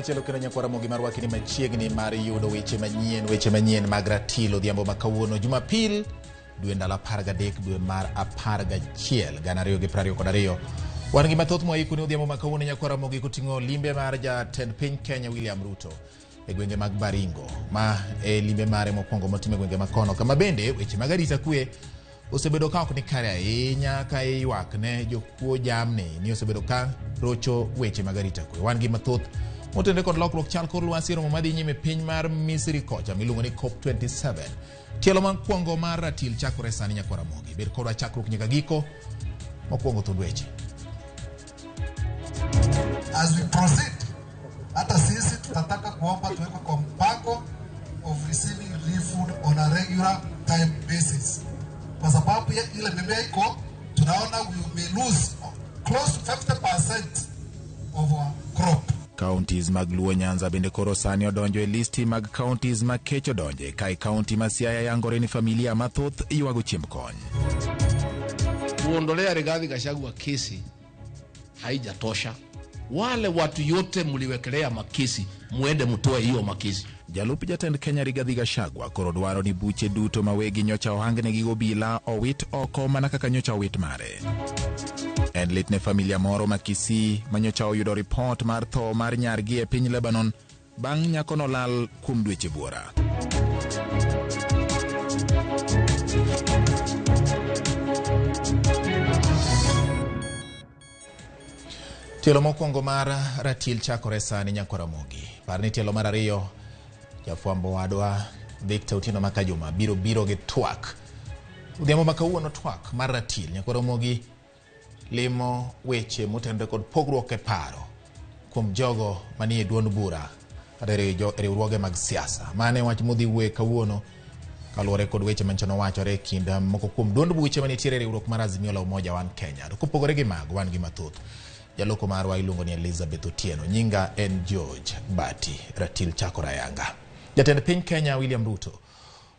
machielo kendo nyakwara Ramogi marwaki ni machiegni mar yudo weche manyien mag ratil odhiambo ma kawuono Jumapil dwe ndalo 13 dwe mar 11 2022. Wan gi mathoth mwaiko ni odhiambo ma kawuono nyakwara Ramogi koting'o limbe mar jatend piny Kenya William Ruto e gwenge mag Baringo, ma e limbe mare mokwongo motimo e gwenge makono, kama bende weche mag arita kwe osebedo ka ok ni kare ahinya, ka ywak ne jokuo jamni ni osebedo ka rocho weche mag arita kwe. Wan gi mathoth motenore kod lokruok chal kor lwasi, romo madhi nyime piny mar Misri kocha miluongo ni COP27. Tielo mokwongo mar ratil chakore sani nyakwara Ramogi. Bed kodwa chakruok nyaka giko. Mokwongo thund weche. As we proceed, hata sisi tutataka kuomba tuwekwe kwa mpango of receiving relief food on a regular time basis, kwa sababu ile mimea iko tunaona we may lose close to 50% of our crop. Counties mag Luo Nyanza bende koro sani odonjo e listi mag counties ma kech odonje, kae county ma Siaya yangore ni familia mathoth ywago chiemb kony. Kuondolea Rigathi Gachagua kesi haijatosha. Wale watu yote mliwekelea makesi, muende mtoe hiyo makesi. Jalup jatend Kenya Rigathi Gachagua koro dwaro ni buche duto ma wegi nyocha ohangnegi obila owit oko mana kaka nyocha owit mare. En lit ne familia moro ma Kisii ma nyocha oyudo ripot mar tho mar nyargi e piny Lebanon bang' nyakono lal kuom dweche buora. Tielo mokwongo mar ratil chakore sani nyakwara Ramogi. Par ni tielo mar ariyo jafwambo wadwa Victor Otieno Makajuma biro gi twak. Odhiambo ma kawuono twak mar ratil nyakwara Ramogi limo weche motenore kod pogruok e paro kuom jogo manie duond bura kata e riwruoge mag siasa. Mane wach modhi wuoye kawuono kaluwore kod weche manyocha nowachore e kind moko kuom duond buche manitiere e riwruok mar Azimio la Umoja One Kenya. To kopogore gi mago wan gi mathoth. Jaloko marwa iluongo ni Elizabeth Otieno. Nyinga en George Bati. Ratil chakore ayanga. Jatend piny Kenya William Ruto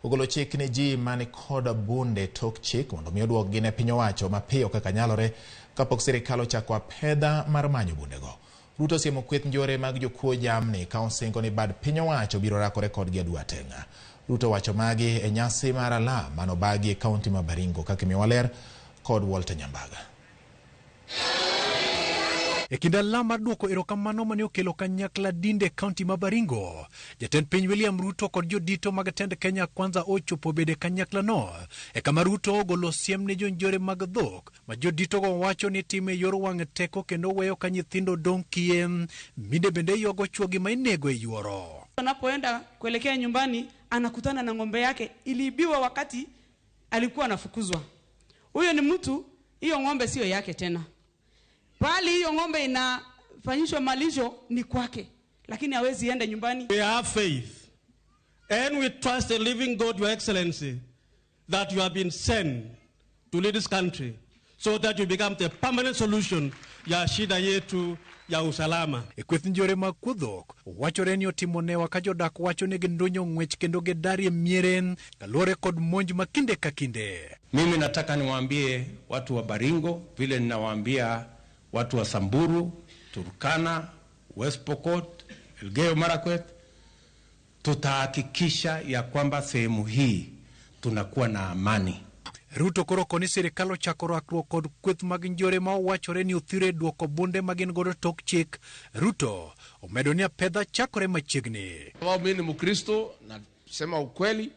ogolo chik ne ji mani kod bunde tok chik mondo mi oduokgi ne piny owacho mapiyo kaka nyalore kapok sirikal ochako apedha mar manyo bundego. Ruto osiemo kweth njore mag jokuo jamni ka osingo ni bad piny owacho biro rakore kodgi adwa teng'a. Ruto wacho magi e nyasi mar alam manobagi e kaunti ma Baringo kaka imiyowa ler kod Walter Nyambaga. E kinde alam mar duoko erokamano mane okelo kanyakla dinde kaunti ma Baringo, jatend piny William Ruto kod jodito mag tend Kenya Kwanza ochopo bede kanyakla no, e kama Ruto ogolo siem ne jonjore mag dhok ma joditogo wacho ni time yor wang' teko kendo weyo ka nyithindo dong' kiye, mine bende ywago chuogi ma inego e yuoro. Anapoenda kuelekea nyumbani anakutana na ng'ombe yake iliibiwa wakati alikuwa anafukuzwa. Huyo ni mtu, hiyo ng'ombe sio yake tena. Bali hiyo ng'ombe inafanyishwa malisho ni kwake, lakini hawezi enda nyumbani. We have faith and we trust the living God, Your Excellency, that you have been sent to lead this country so that you become the permanent solution ya shida yetu ya usalama. E kweth njore mag kuo dhok, wachore ni otimo newa ka jodak wacho ni gindunyo ng'wech kendo gidarie miere kaluwore kod monj ma kinde ka kinde. Mimi nataka niwaambie watu wa Baringo vile ninawaambia watu wa Samburu, Turkana, West Pokot, Elgeyo Marakwet, tutahakikisha ya kwamba sehemu hii tunakuwa na amani. Ruto koro koni sirikal ochako rakruok kod kweth mag njore ma owachore ni othire duoko bunde ma gin godo tok chik. Ruto omedo ni apedha chakore machiegni. Sababu mimi ni Mkristo na sema ukweli,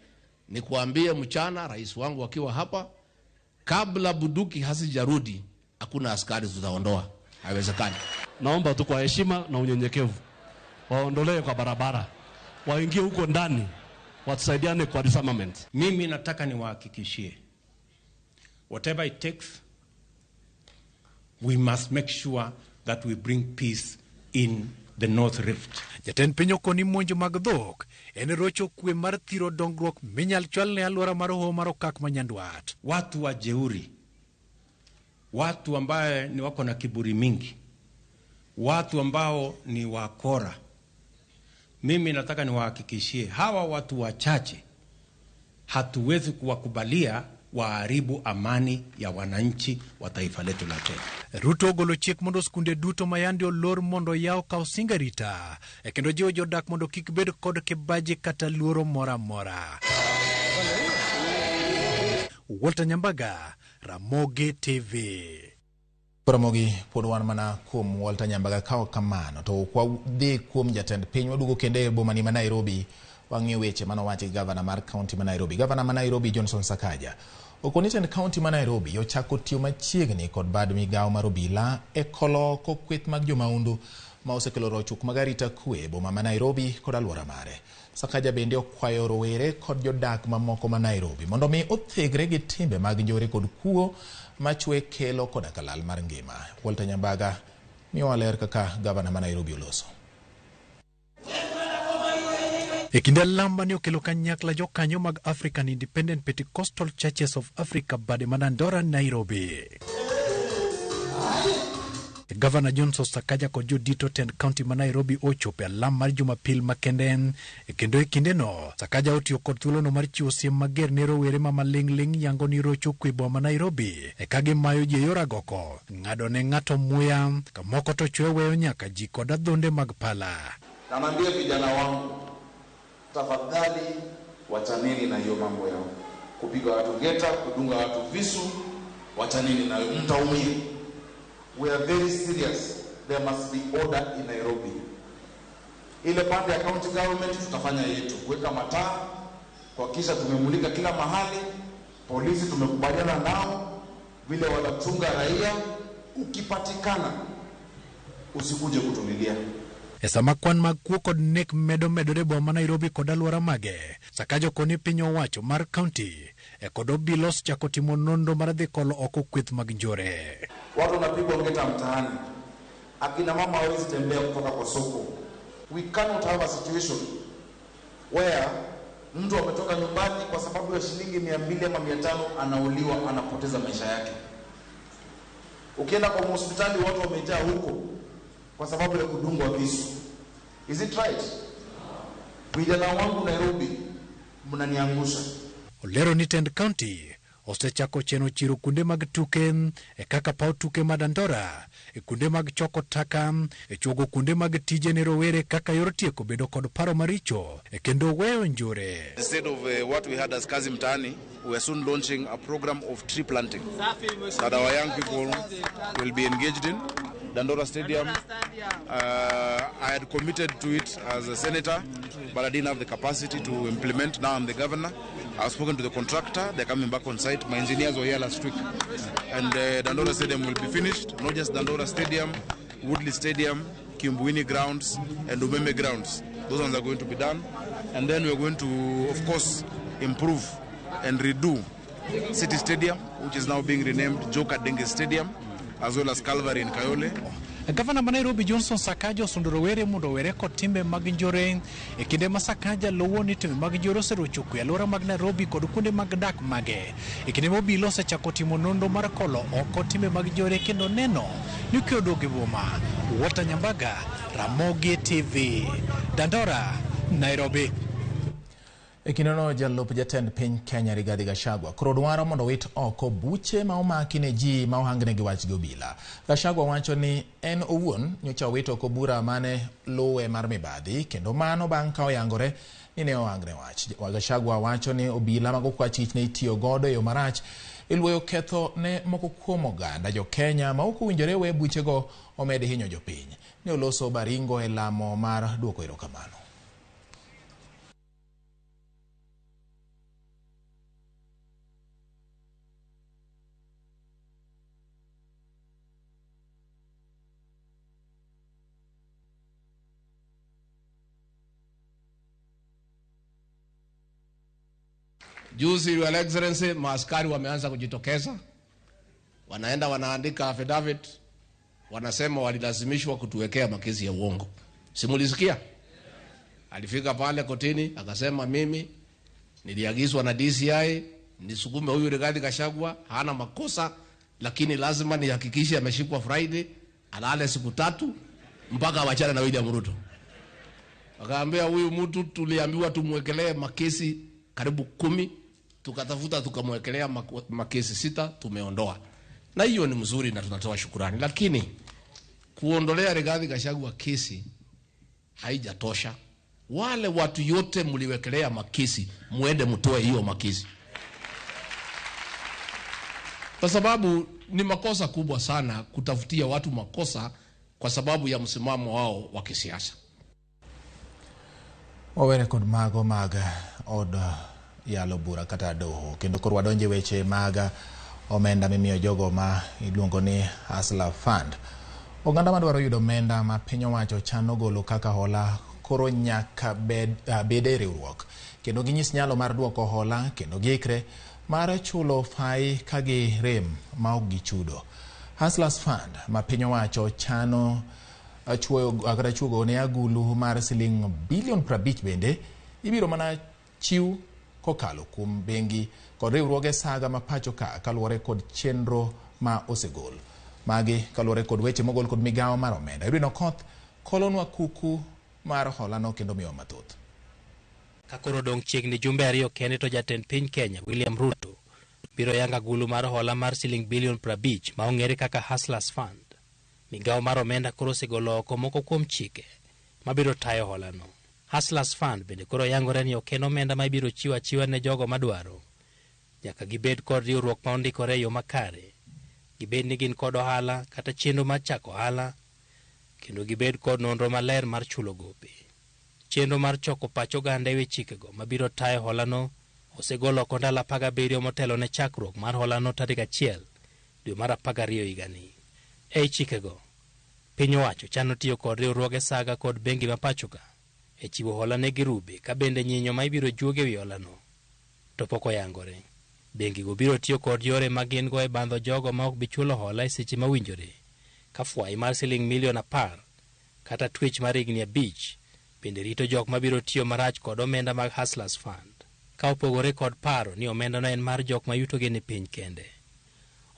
ni kuambie mchana rais wangu akiwa hapa, kabla bunduki hazijarudi hakuna askari tutaondoa. Haiwezekani. Naomba tu kwa heshima na unyenyekevu waondolee kwa barabara, waingie huko ndani, watusaidiane kwa disarmament. Mimi nataka niwahakikishie, whatever it takes, we must make sure that we bring peace in the North Rift. Jatend piny okoni monj mag dhok en rocho kwe mar thiro dongruok minyal chwal ne alwora mar hoho mar okak ma Nyandwat. Watu wa jeuri, watu ambaye ni wako na kiburi mingi, watu ambao ni wakora, mimi nataka niwahakikishie hawa watu wachache hatuwezi kuwakubalia waharibu amani ya wananchi wa taifa letu la Kenya. Ruto ogolo chik mondo skunde duto ma yande olor mondo yaw kaw singa rita e kendo jiwo jodak mondo kik bed kod kibaji kata luoro moro amora. Walter Nyambaga, Ramogi TV. Ramogi pod wan mana kuom Walter Nyambaga ka ok kamano to kwadhi kuom jatend piny waduogo kendo e bomani ma Nairobi wang'iyo weche manowachi gi gavana mar kaunti ma Nairobi. Gavana ma Nairobi Johnson Sakaja okoni tend kaunti ma Nairobi ochako tiyo machiegni kod bad migawo mar obila e kolo oko kweth mag jomaundu ma osekelo rochruok mag arita kwe e boma ma Nairobi kod alwora mare. Sakaja bende okwayo rowere kod jodak mamoko ma Nairobi mondo mi othegre gi timbe mag njore kod kuo machwe kelo koda ka lal mar ngima. Walter Nyambaga miyowa ler kaka gavana ma Nairobi oloso. E kinde alam mane okelo kanyakla jokanyo mag African Independent Pentecostal Churches of Africa bade mana Ndora, Nairobi. Gavana Johnson Sakaja kod jodito tend kaunti ma Nairobi ochopo e alam mar Jumapil makende kendo e kindeno Sakaja otiyo kod thuolono mar chiwo siem mager ne rowere ma maling'ling' yango ni rocho kwe boma ma Nairobi e ka gimayo ji e yor agoko, ng'ado ne ng'ato muya kamoko to chwe weyo nyaka ji kod adhonde mag pala. Naambia vijana wangu, tafadhali wachaneni na hiyo mambo yao, kupiga watu ngeta, kudunga watu visu, wachaneni nayo, mtaumia. We are very serious. There must be order in Nairobi. Ile pande ya county government tutafanya yetu, kuweka mataa, kuhakikisha tumemulika kila mahali. Polisi tumekubaliana nao vile watachunga raia. Ukipatikana usikuje kutulilia. E sama kwan mag kuo kod nek medo medore boma ma Nairobi kod alwora mage, Sakaja okoni piny owacho mar kaunti e kod obila osechako timo nonro mar dhi kolo oko kweth mag njore. Watu wanapigwa ngeta mtaani, akina mama hawezi tembea kutoka kwa soko. We cannot have a situation where mtu ametoka nyumbani kwa sababu ya shilingi 200 ama 500 anauliwa, anapoteza maisha yake. Ukienda kwa hospitali watu wamejaa huko kwa sababu ya kudungwa visu. Is it right? Vijana wangu Nairobi, mnaniangusha. Olero ni tend county osechako cheno chiro kuonde mag tuke e kaka paw tuke ma Dandora, e kuonde mag choko taka, e chuogo kuonde mag tije ne rowere kaka yor tieko bedo kod paro maricho e kendo weyo njore. Instead of what we had as Kazi Mtaani, we are soon launching a program of tree planting that our young people will be engaged in. Dandora Stadium, I had committed to it as a senator, but I didn't have the capacity to implement. Now I'm the governor. I've spoken to the contractor. They're coming back on site. My engineers were here last week. And Dandora Stadium will be finished. Not just Dandora Stadium, Woodley Stadium, Kimbuini grounds, and Umeme grounds. Those ones are going to be done. And then we're going to, of course, improve and redo City Stadium, which is now being renamed Joka Denge Stadium, as well as Calvary in Kayole. Gavana ma Nairobi Johnson Sakaja osundo rowere mondo owere kod timbe mag njore e kinde ma Sakaja luwo ni timbe mag njore oserocho kwe alwora mag Nairobi kod kuonde mag dak mage. E kinde ma obila osechako timo nonro mar kolo oko timbe mag njore kendo neno ni kwe oduogo e boma. Walter Nyambaga, Ramogi TV, Dandora, Nairobi. E kindeno jalup jatend piny Kenya Rigathi Gachagua koro dwaro mondo wit oko buche ma omaki ne ji ma ohangnegi wach gi obila. Gachagua wacho ni en owuon nyocha owito oko bura mane luwe mar mibadhi kendo mano bang' ka oyangore ni ne ohangne wach. Gachagua wacho ni obila mag okwach ne itiyo godo e yo marach e luoyo ketho ne moko kuom oganda jo Kenya ma ok owinjore we buchego omed hinyo jopiny. Ne oloso Baringo e lamo mar duoko erokamano. Juzi, Your Excellency, maaskari wameanza kujitokeza, wanaenda wanaandika affidavit, wanasema walilazimishwa kutuwekea makesi ya uongo. Simulisikia? Alifika pale kotini akasema, mimi niliagizwa na DCI nisukume huyu Rigathi Gachagua, hana makosa, lakini lazima nihakikishe ameshikwa Friday, alale siku 3 mpaka awachane na William Ruto. Akaambia huyu mtu tuliambiwa tumwekelee makesi karibu 10, Tukatafuta tukamwekelea makesi 6, tumeondoa. Na hiyo ni mzuri na tunatoa shukurani. Lakini kuondolea Rigathi Gachagua kesi haijatosha. Wale watu yote mliwekelea makesi, muende mtoe hiyo makesi. Kwa sababu ni makosa kubwa sana kutafutia watu makosa kwa sababu ya msimamo wao wa kisiasa. Wawere kod mago mag od yalo bura kata doho kendo koro wadonje weche mag omenda mimiyo jogo ma iluongo ni Hustler Fund. Oganda madwaro yudo omenda ma piny owacho chano golo kaka hola koro nyaka bed e riwruok kendo ginyis nyalo mar duoko hola kendo giikre mar chulo fai ka girem ma ok gichudo. Hustlers Fund ma piny owacho chano kata chuogo ne agulu mar siling bilion 50 bende ibiro mana chiw kokalo kuom bengi kod riwruoge saga ma pacho ka kaluwore kod chenro ma osegol. Magi kaluwore kod weche mogol kod migawo mar omenda. Edwin Okoth kolonwa kuku mar holano kendo miyo mathoth. Ka koro dong' chiegni jumbe 2 kende to jatend piny Kenya William Ruto biro yango agulu mar hola mar siling bilion 50 ma ong'ere kaka Hustlers Fund. Migawo mar omenda koro osegolo oko moko kuom chike mabiro tayo holano. Hustlers Fund bende koro yangore ni ok en omenda ma ibiro chiwo achiwa ne jogo madwaro. Nyaka gibed kod riwruok ma ondikore e yo makare, gibed ni gin kod ohala kata chenro mar chako ohala, kendo gibed kod nonro maler mar chulo gope. Chenro mar choko pach oganda e wi chikego mabiro tayo holano osegol oko ndalo 17 motelo ne chakruok mar holano tarik 1 dwe mar 12 higani. Ei chikego, piny owacho chano tiyo kod riwruoge saga kod bengi ma pacho ka e chiwo hola ne girube ka bende nyinyo ma ibiro juogi e wi holano to pok oyangore. Bengigo biro tiyo kod yore ma gin go e bandho jogo ma ok bi chulo hola e seche mowinjore, ka fwai mar siling milion 10 kata twech mar higni 5 bende rito jok mabiro tiyo marach kod omenda mag Hustlers Fund, ka opogore kod paro ni omendano en mar jok ma yutogi ni piny kende.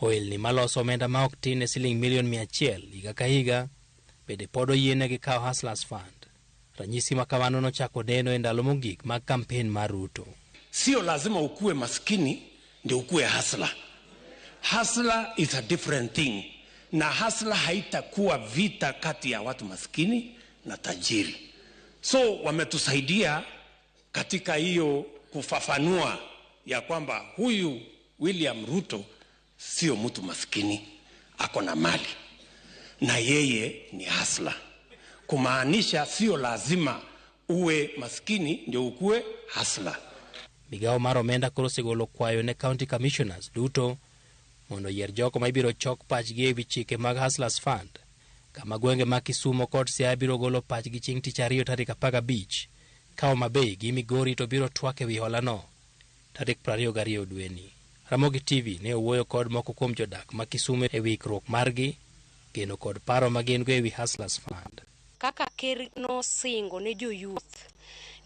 Ohelni maloso omenda ma ok tin ne siling milion 100 higa ka higa bende pod oyienegi kawo Hustlers Fund. Ranyisi ma kamano nochako neno e ndalo mogik mag kampen mar Ruto. Sio lazima ukuwe maskini ndio ukuwe hustler. Hustler is a different thing. Na hustler haitakuwa vita kati ya watu maskini na tajiri. So wametusaidia katika hiyo kufafanua ya kwamba huyu William Ruto sio mtu maskini, ako na mali na yeye ni hustler. Kumaanisha sio lazima uwe maskini ndio ukuwe hustler. Migawo mar omenda koro osegolo kwayo ne county commissioners duto mondo oyier jogo ma ibiro chok pachgi e wi chike mag Hustlers Fund, kama gwenge mag Kisumu kod Siaya biro golo pachgi chieng' tich ariyo tarik 15, ka Homa Bay gi Migori to biro twak e wi holano tarik 22 dweni. Ramogi TV ne owuoyo kod moko kuom jodak ma Kisumu e wi ikruok margi, geno kod paro ma gin go e wi Hustlers Fund. Kaka ker nosingo ne jo youth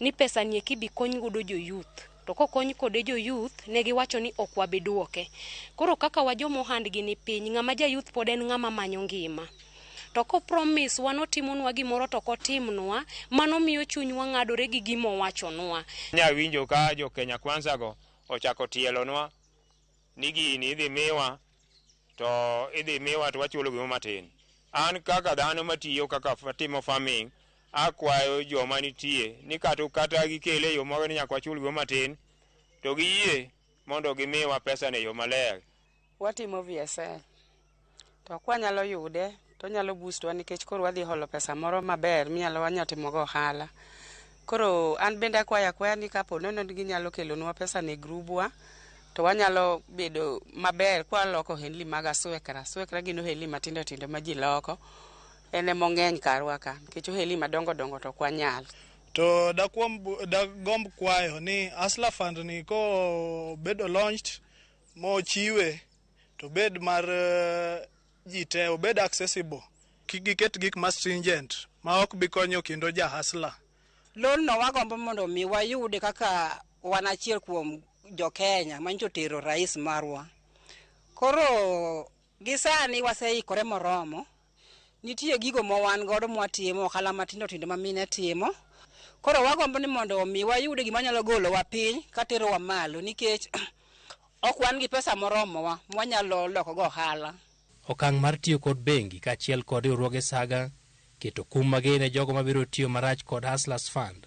ni pesa ni eki bi kony godo jo youth, to kokony kode jo youth ne giwacho ni ok wabi duoke. Koro kaka wa joma ohandgi ni piny, ng'ama ja youth pod en ng'ama manyo ngima. To ko promise wa notimonwa gimoro to kotimnwa, mano miyo chunywa ng'adore gi gima owachonwa. Nya winjo ka jo Kenya Kwanza go ochako tielonwa ni gini idhi miwa to idhi miwa to wachulo gimo matin. An kaka dhano matiyo kaka timo farming, akwayo joma nitie ni kata gikele yo moro ni nyaka wachul gimo matin to giyie mondo gimiwa pesa ne yo maler. Watimo VSL to kwanyalo yude to nyalo boost wa nikech koro wadhi holo pesa moro maber minyalo wanyalo timogo ohala. Koro an bende akwayo akwaya ni kapo nono ni ginyalo kelonwa pesa ne grubwa to wanyalo bedo maber kwaloko ohelni mag aswekra. Aswekra gin ohelni matindo tindo ma ji loko, en ema ong'eny karwa ka nikech ohelni madongo dongo to ok wanyal. To dagomb kwayo ni Hustler Fund ni kobedo launched mochiwe to bed mar ji te, obed accessible. Kik giket gik ma stringent ma ok bi konyo kendo ja hustler. Loan no wagombo mondo mi wayude kaka wan achiel kuom jo Kenya manyicho tero rais marwa. Koro gi sani waseikore moromo. Nitie gigo ma wan godo mwatimo, ohala matindo tindo ma mine timo. Koro wagombo ni mondo mi wayude gima nyalo golowa piny katerowa malo nikech Ok wan gi pesa moromowa mwanyalo loko go ohala. Okang' mar tiyo kod bengi kaachiel kod riwruoge saga keto kum mager ne jogo mabiro tiyo marach kod Hustlers Fund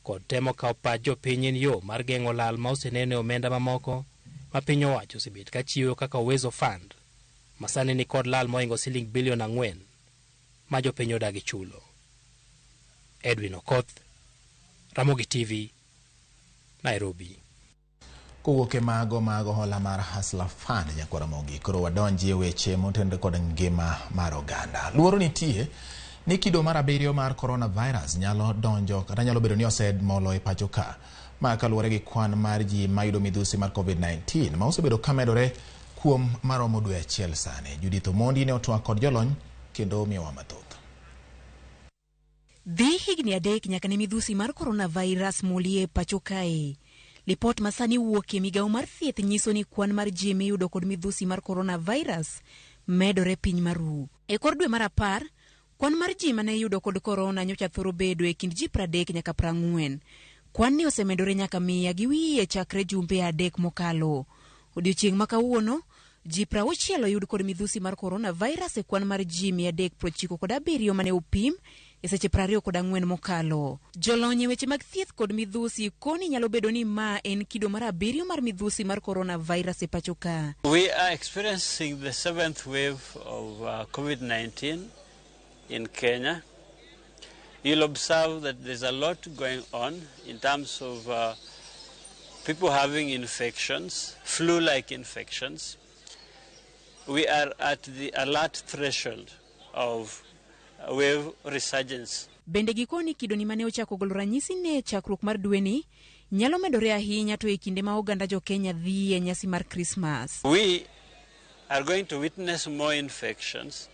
kod temo kawo pach jopiny en yo mar geng'o lal ma oseneno e omenda mamoko ma piny owacho osebet ka chiwo kaka Uwezo Fund ma sani ni kod lal mohingo siling bilion 4 ma jopiny odagi chulo. Edwin Okoth, Ramogi TV, Nairobi. Kowuok e mago mag hola mar Hustler Fund nyakwar Ramogi, koro wadonji e weche motenore kod ngima mar oganda. Luoro nitie ni kido mar 7 mar coronavirus nyalo donjo kata nyalo bedo ni osemolo e pacho ka. Ma kaluwore gi kwan mar ji mayudo midhusi mar COVID-19 ma osebedo ka medore kuom maromo dwe achiel sani. Judith Omondi ne otwak kod jolony kendo miyowa mathoth. Dhi higni 3 nyaka ne midhusi mar coronavirus molie pacho kae. Lipot masani wuok e migawo mar thieth nyiso ni kwan mar ji miyudo kod midhusi mar coronavirus medore piny maru. E kor dwe mar 10, kwan mar ji mane iyudo kod korona nyocha thoro bedo e kind ji 30 nyaka 40. Kwan ni osemedore nyaka 100 chakre jumbe 3 mokalo. Odiochieng' ma kawuono, ji 60 oyud kod midhusi mar coronavirus e kwan mar ji 397 mane opim e seche 24 mokalo. Jolony e weche mag thieth kod midhusi koni nyalo bedo ni ma en kido mar 7 mar midhusi mar coronavirus e pacho ka. We are experiencing the 7th wave of COVID-19 in Kenya. You'll observe that there's a lot going on in terms of people having infections, flu-like infections. We are at the alert threshold of wave resurgence. Bende gikoni kido ni mane ochako golo ranyisi ne chakruok mar dweni nyalo medore ahinya to e kinde ma oganda jo Kenya dhi e nyasi mar Christmas. We are going to witness more infections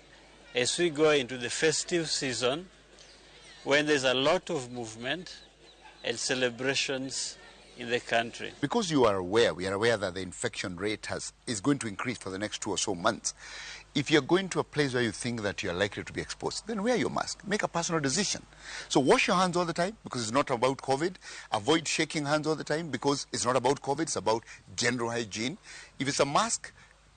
as we go into the festive season when there's a lot of movement and celebrations in the country. Because you are aware, we are aware that the infection rate is going to increase for the next 2 or so months. If you're going to a place where you think that you're likely to be exposed, then wear your mask. Make a personal decision. So wash your hands all the time because it's not about COVID. Avoid shaking hands all the time because it's not about COVID, it's about general hygiene. If it's a mask,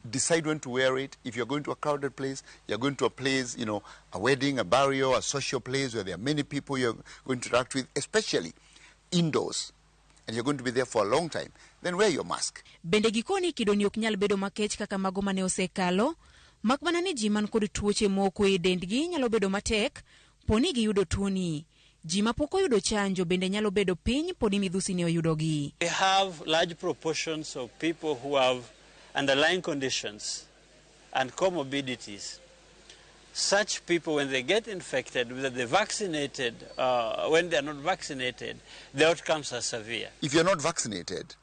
decide when to wear it. If you're going to a crowded place, you're going to a place, you know, a wedding, a burial, a social place where there are many people you're going to interact with, especially indoors, and you're going to be there for a long time, then wear your mask. Bende gikoni kidoni ok nyal bedo makech kaka mago mane osekalo, mak mana ni ji man kod tuoche moko e dendgi nyalo bedo matek poni giyudo tuoni. Ji mapok oyudo chanjo bende nyalo bedo piny poni midhusi ni oyudogi. We have large proportions of people who have underlying conditions and comorbidities. Such people, when they get infected, whether they're vaccinated, when they are not vaccinated, the outcomes are severe. If you're not vaccinated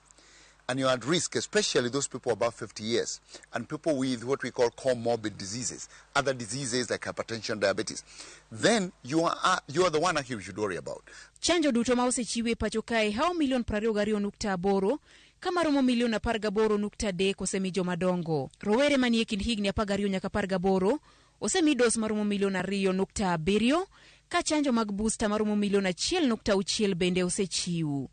and you're at risk, especially those people above 50 years and people with what we call comorbid diseases, other diseases like hypertension, diabetes, then you are the one actually we should worry about. Chanjo duto ma osechiwe pacho kae hao milion 22.8 kama romo milion 18.3 osemi jomadongo. Rowere manie kind higni 12 nyaka 18 osemi dos maromo milion 2.7 ka chanjo mag booster maromo milion 1.6 bende osechiw.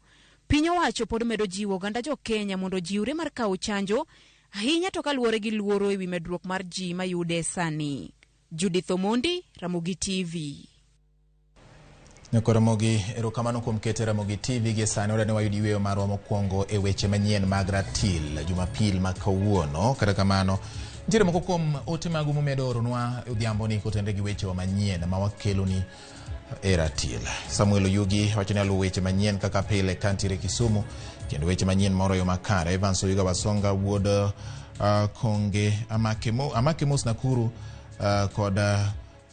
Piny owacho pod medo jiwo oganda jo Kenya mondo jiwre mar kawo chanjo ahinya to kaluwore gi luoro ewi medruok mar ji mayude sani. Judith Omondi, Ramogi TV. Ramogi, erokamano kuom kete Ramogi TV gi sani wadwa ni wayud yweyo marwa mokwongo e weche manyien mag ratil Jumapil ma kawuono. Kata kamano nitiere moko kuom ote magu mumedo oronwa odhiambo ni kotenore gi wechewa manyien ma wakeloni e ratil. Samuel Oyugi wacho ni aluwo weche manyien kaka pile kantiere Kisumu kendo weche manyien moro yo makare. Evans Oyuga Wasonga wuod Konge amake mos Nakuru kod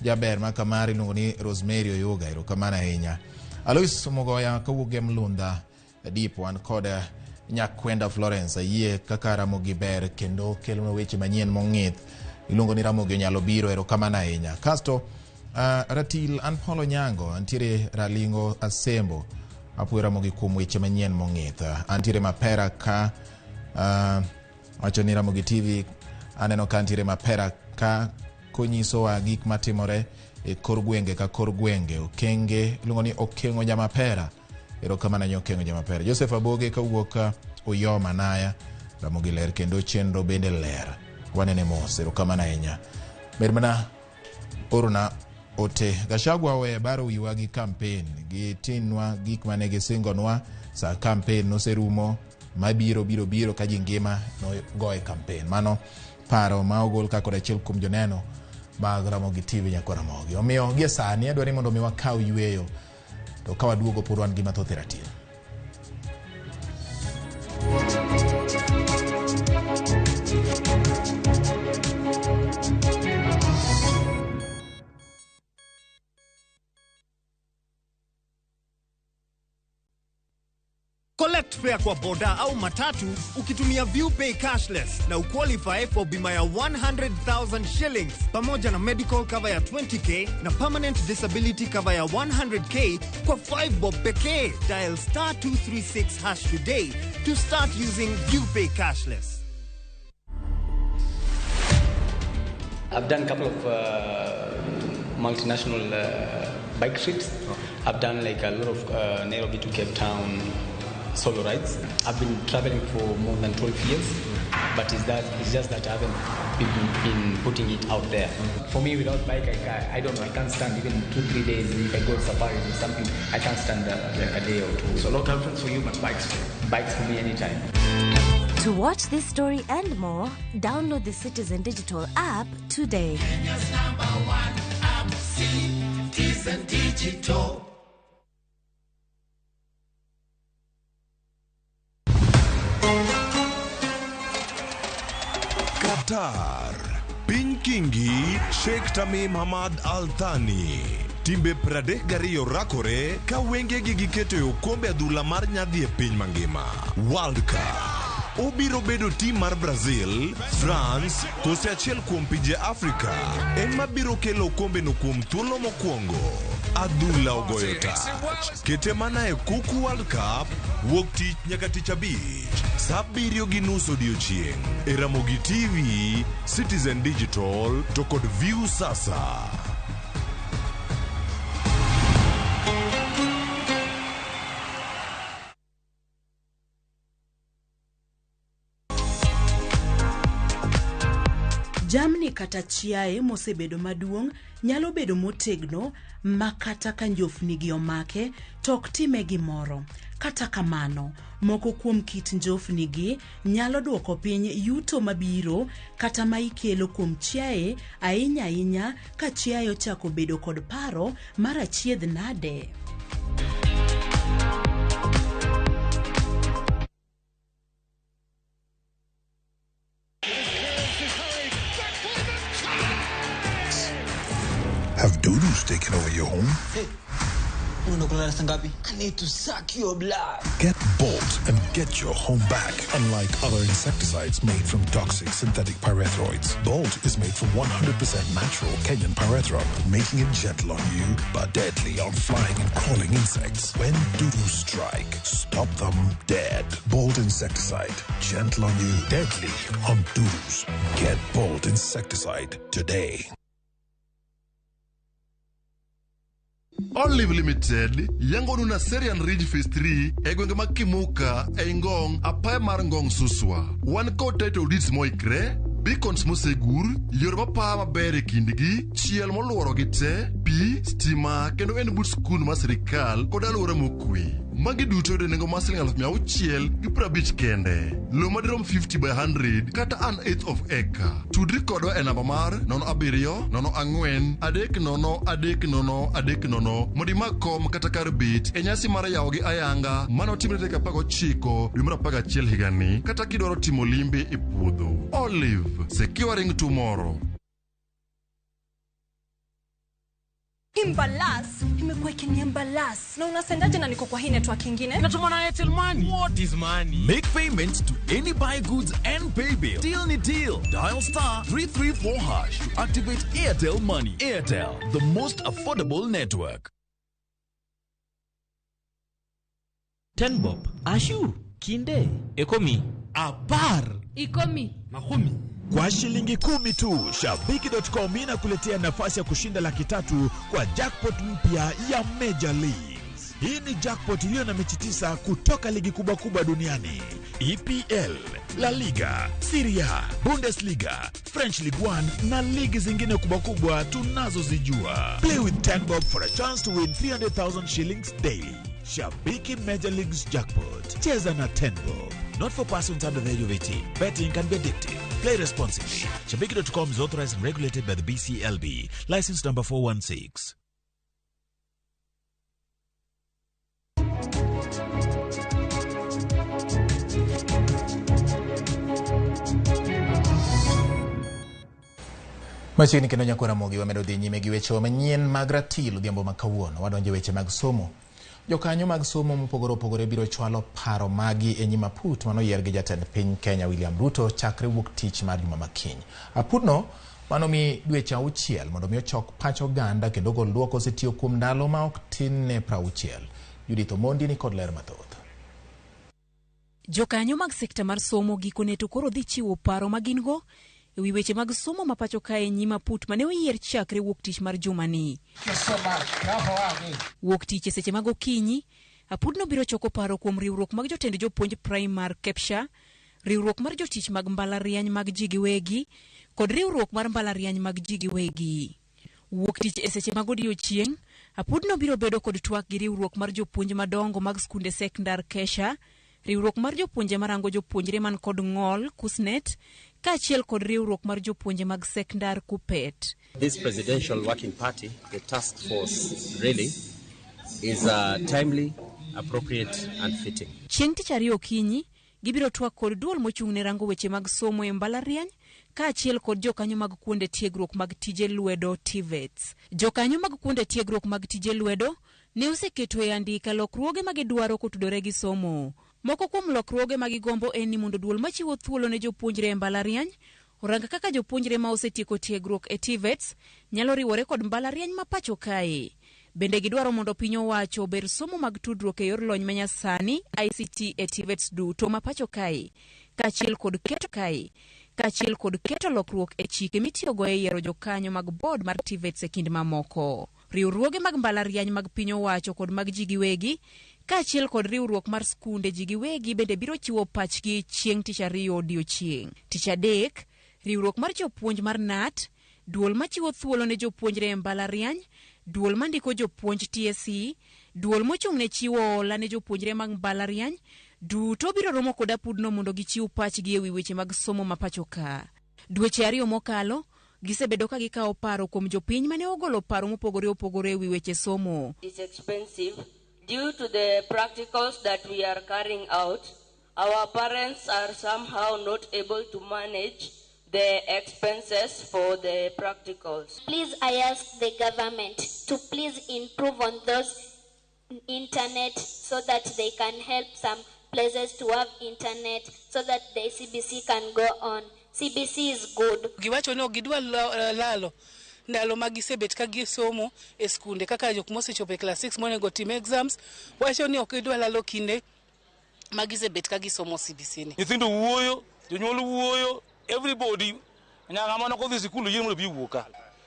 jaber ma kamari iluongo ni Rosemary Oyuga, erokamano ahinya. Alois Mugoya kawuok e Mlunda Deep wan kod Nyakwenda Florence ayie kaka Ramogi ber kendo kelonwa weche manyien mong'ith iluongo ni Ramogi onyalo biro, erokamano ahinya. Kasto ratil an Paulo Nyango antiere Ralingo Asembo apuoyo Ramogi kuom weche manyien mong'ith. Antiere Mapera ka wacho ni Ramogi TV aneno ka antiere Mapera ka konyisowa gik matimore e kor gwenge ka kor gwenge. Okenge iluongo ni Okeng'o Jamapera, erokamano ahinya Okeng'o Jamapera. Joseph Aboge kawuok Uyoma Naya Ramogi ler kendo chenro bende ler. Wanene mos, erokamano ahinya. Ber mana orona ote. Gachagua owe baro wiwa gi campaign, gitinwa gik mane gisingonwa sa campaign noserumo, mabiro biro biro ka ji ngima nogoye campaign. Mano paro ma ogol ka kod achiel kuom joneno mag Ramogi TV nyakwa Ramogi. Omiyo gie sani adwaro ni mondo mi wakaw yweyo, to ka waduogo pod wan gi mathoth e ratil. Collect fare kwa boda au matatu ukitumia ViewPay cashless na uqualify for bima ya 100,000 shillings pamoja na medical cover ya 20k na permanent disability cover ya 100k kwa 5 bob pekee. Dial star 236 hash today to start using ViewPay cashless. I've done a couple of multinational bike trips. I've done like a lot of Nairobi to Cape Town solo rides. I've been traveling for more than 12 years, but it's just that I haven't been putting it out there. For me, without bike, I don't know, I can't stand even 2-3 days. If I go safaris or something, I can't stand like a day or two. So no girlfriends for you, but bikes for you. Bikes for me anytime. To watch this story and more, download the Citizen Digital app today. Kenya's number one app, Citizen Digital. Qatar, Piny Kingi, Sheikh Tamim Hamad Al Thani. Timbe 32 rakore ka wengegi giketo e okombe adhula mar nyadhi e piny mangima. World Cup. Obiro bedo tim mar Brazil, France, kose achiel kuom pinje Afrika ema biro kelo okombeno kuom thuolo mokwongo. Adhula ogoyo tach. Kete mana e Kuku World Cup, wuok tich nyaka tich abich, saa 7:30 odiochieng'. E Ramogi TV, Citizen Digital to kod View Sasa. Jamni kata chiaye mosebedo maduong' nyalo bedo motegno ma kata ka njofnigi omake to ok time gimoro. Kata kamano, moko kuom kit njofnigi nyalo duoko piny yuto mabiro kata ma ikelo kuom chiaye ahinya ahinya ka chiaye ochako bedo kod paro mar achiedh nade. Have dudus taken over your home? Hey, I need to suck your blood. Get Bolt and get your home back. Unlike other insecticides made from toxic synthetic pyrethroids, Bolt is made from 100% natural Kenyan pyrethrum, making it gentle on you but deadly on flying and crawling insects. When dudus strike, stop them dead. Bolt insecticide, gentle on you, deadly on dudus. Get Bolt insecticide today. Olive Limited yangonu na Serian Ridge Phase 3 e gwenge mag Kimuka ei Ngong apaya mar Ngong Suswa. Wan kod title deeds moikre, beacons mosegur, yore mapaa maber e kindgi, chiel moluorogi te, pi, stima kendo en but skul mar sirikal kod alwora mokwe. Magi duto yudo nengo mar siling 650 kende. Lowo madirom 50 by 100 kata an eighth of acre. Tudri kodwa e namba mar 07 04 30 30 30 mondo imak kom kata kar bet e nyasi mar yawo gi ayanga manotimre tarik 19 dwe mar 11 higani kata kidwaro timo limbe e puodho. Olive, securing tomorrow. Imbalas imekuwa ikiniambalas. Na unasendaje na niko kwa hii network ingine? Natuma na Airtel Money. What is money? Make payments to any buy goods and pay bill. Deal ni deal. Dial star 334 hash to activate Airtel Money. Airtel, the most affordable network. 10 bob. Ashu, kinde, ekomi, apar, ikomi, makumi. Kwa shilingi 10 tu, Shabiki.com inakuletea nafasi ya kushinda 300,000 kwa jackpot mpya ya Major Leagues. Hii ni jackpot iliyo na mechi 9 kutoka ligi kubwa kubwa duniani. EPL, La Liga, Serie A, Bundesliga, French Ligue 1 na ligi zingine kubwa kubwa tunazozijua. Play with 10 bob for a chance to win 300,000 shillings daily. Shabiki Major Leagues Jackpot. Cheza na 10 bob. Not for persons under the age of 18. Betting can be addictive. Play responsibly. Shabiki.com is authorized and regulated by the BCLB. License number 416. Machiegni kendo nyakwa Ramogi wamedo dhi nyime gi weche manyien mag ratil odhiambo ma kawuono. Wadonjo e weche mag somo. Jokanyo mag somo mopogore opogore biro chwalo paro magi e nyim aput manoyier gi jatend piny Kenya William Ruto chakre wuok tich mar juma makiny. Aputno manomi dweche 6 mondo mi ochok pach oganda kendo gol duoko osetiyo kuom ndalo ma ok tin ne 60. Judith Omondi ni kod ler mathoth. Jokanyo mag sekta mar somo gikone to koro dhi chiwo paro ma gin go e wi weche mag somo ma pacho kae nyim aput mane oyier chakre wuok tich mar jumani. Wuok tich e seche mag okinyi, aputno biro choko paro kuom riwruok mag jotend jopuonj primar KEPSHA, riwruok mar jotich mag mbalariany mag ji giwegi, kod riwruok mar mbalariany mag ji giwegi. Wuok tich e seche mag odiechieng', aputno biro bedo kod twak gi riwruok mar jopuonj madongo mag skunde sekndar KESHA, riwruok mar jopuonje marango jopuonjre man kod ng'ol KUSNET, kaachiel kod riwruok mar jopuonje mag sekndar KUPPET. This presidential working party, the task force, really is timely, appropriate and fitting. Chieng' tich ariyo okinyi, gibiro twak kod duol mochung' ne rango weche mag somo e mbalariany, kaachiel kod jokanyo mag kuonde tiegruok mag tije lwedo TVETs. Jokanyo mag kuonde tiegruok mag tije lwedo ne oseketo e andika lokruoge ma gidwaro kotudore gi somo. Moko kuom lokruoge ma gigombo en ni mondo duol machiwo thuolo ne jopuonjre e mbalariany orang kaka jopuonjre ma osetieko tiegruok e TVETs nyalo riwore kod mbalariany ma pacho kae. Bende gidwaro mondo piny owacho ober somo mag tudruok e yor lony manyasani ICT e TVETs duto ma pacho kae, kaachiel kod keto lokruok e chike mitiyogo e yiero jokanyo mag board mar TVETs e kind mamoko. Riwruoge mag mbalariany mag piny owacho kod mag ji giwegi, kaachiel kod riwruok mar skunde ji giwegi bende biro chiwo pachgi chieng' tich ariyo odiechieng'. Tich adek, riwruok mar jopuonj mar KNUT, duol machiwo thuolo ne jopuonjre e mbalariany, duol mandiko jopuonj TSC, duol mochung' ne chiwo hola ne jopuonjre mag mbalariany, duto biro romo kod apudno mondo gichiw pachgi ewi weche mag somo ma pacho ka. Dweche 2 mokalo, gisebedo ka gikawo paro kuom jopiny mane ogolo paro mopogore opogore ewi weche somo. It's expensive. Due to the practicals that we are carrying out, our parents are somehow not able to manage the expenses for the practicals. Please, I ask the government to please improve on those internet so that they can help some places to have internet so that the CBC can go on. CBC is good. Giwacho ni ok gidwa lalo ndalo ma gisebet ka gisomo e skunde kaka jok mosechopo e class 6 monego tim exams, wacho ni ok gidwa lalo kinde ma gisebet ka gisomo CBC ni. Nyithindo wuoyo, jonyuol wuoyo, everybody nyaka mana kodhi sikul yie mondo bi wuo ka.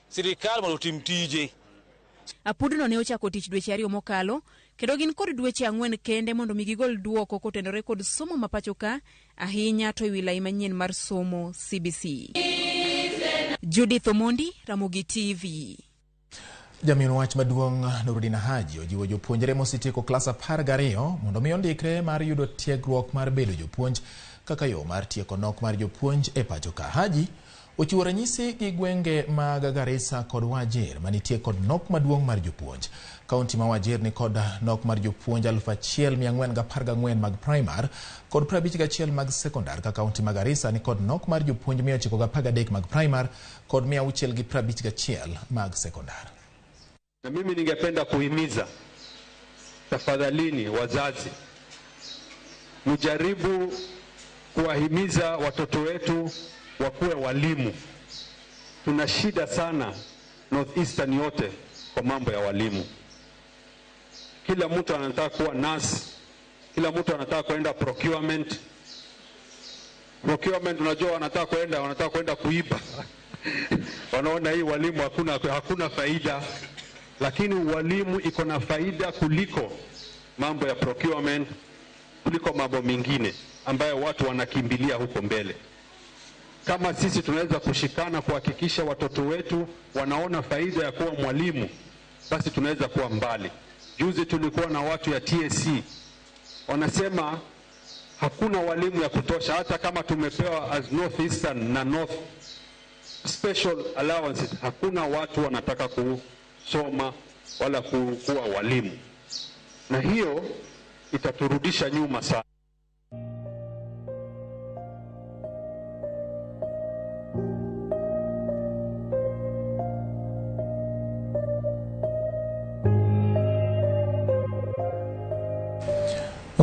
Sirikal mondo otim tije. Apudno ne ochako tich dweche 2 mokalo, kendo gin kod dweche 4 kende mondo mi gigol duoko kotenore kod somo ma pacho ka, ahinya to ewi lai manyien mar somo CBC. Judith Omondi, Ramogi TV. Jamin wach maduong' Nurudin Haji ojiwo jopuonjre mosetieko klas 12 mondo mi ondikre mar yudo tiegruok mar bedo jopuonj kaka yo mar tieko nok mar jopuonj e pacho ka. Haji ochiwo ranyisi gi gwenge mag Garissa kod Wajir manitie kod nok maduong' mar jopuonj. Kaunti ma Wajir ni kod nok mar jopuonj 1414 mag primar kod 51 mag sekondar, ka kaunti ma Garissa ni kod nok mar jopuonj 913 mag primar kod 651 mag sekondar. Na mimi ningependa kuhimiza, tafadhalini wazazi, mjaribu kuwahimiza watoto wetu wakuwe walimu. Tuna shida sana North Eastern yote kwa mambo ya walimu. Kila mtu anataka kuwa nurse, kila mtu anataka kwenda procurement. Procurement unajua wanataka kwenda kuiba. Wanaona hii walimu hakuna faida. Lakini walimu iko na faida kuliko mambo ya procurement, kuliko mambo mengine ambayo watu wanakimbilia huko mbele. Kama sisi tunaweza kushikana kuhakikisha watoto wetu wanaona faida ya kuwa mwalimu, basi tunaweza kuwa mbali. Juzi tulikuwa na watu ya TSC wanasema hakuna walimu ya kutosha, hata kama tumepewa as North Eastern na North special allowances, hakuna watu wanataka kusoma wala kuwa walimu, na hiyo itaturudisha nyuma sana.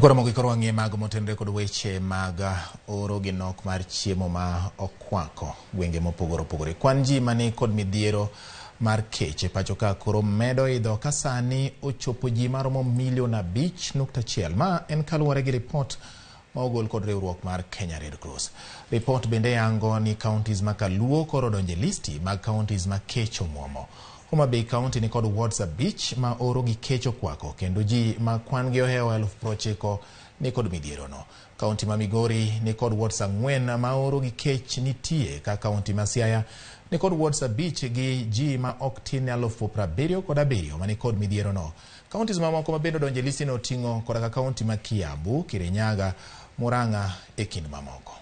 Koro mogo wang'e mag motenore kod weche mag oro gi nok mar chiemo ma okwako gwenge mopogore opogore. Kwan ji mani kod midhiero mar kech e pacho ka koro medo idho ka sani ochopo ji maromo milion 5.1. Ma en kaluwore gi ripot ma ogol kod riwruok mar Kenya Red Cross. Ripot bende yango ni counties ma Kaluo koro donje listi mag counties ma kech omuomo. Homa Bay County ni kod wards 5 ma oro gi kech okwako kendo ji ma kwan gi ohewo 90,000 ni kod midhiero no. County ma Migori ni kod wards 4 ma oro gi kech nitie ka county ma Siaya ni kod wards 5 gi ji ma ok tin ne 77,000 ma ni kod midhiero no. Counties mamoko ma bende odonje listi no oting'o koda ka county ma Kiambu, Kirinyaga, Murang'a e kind mamoko.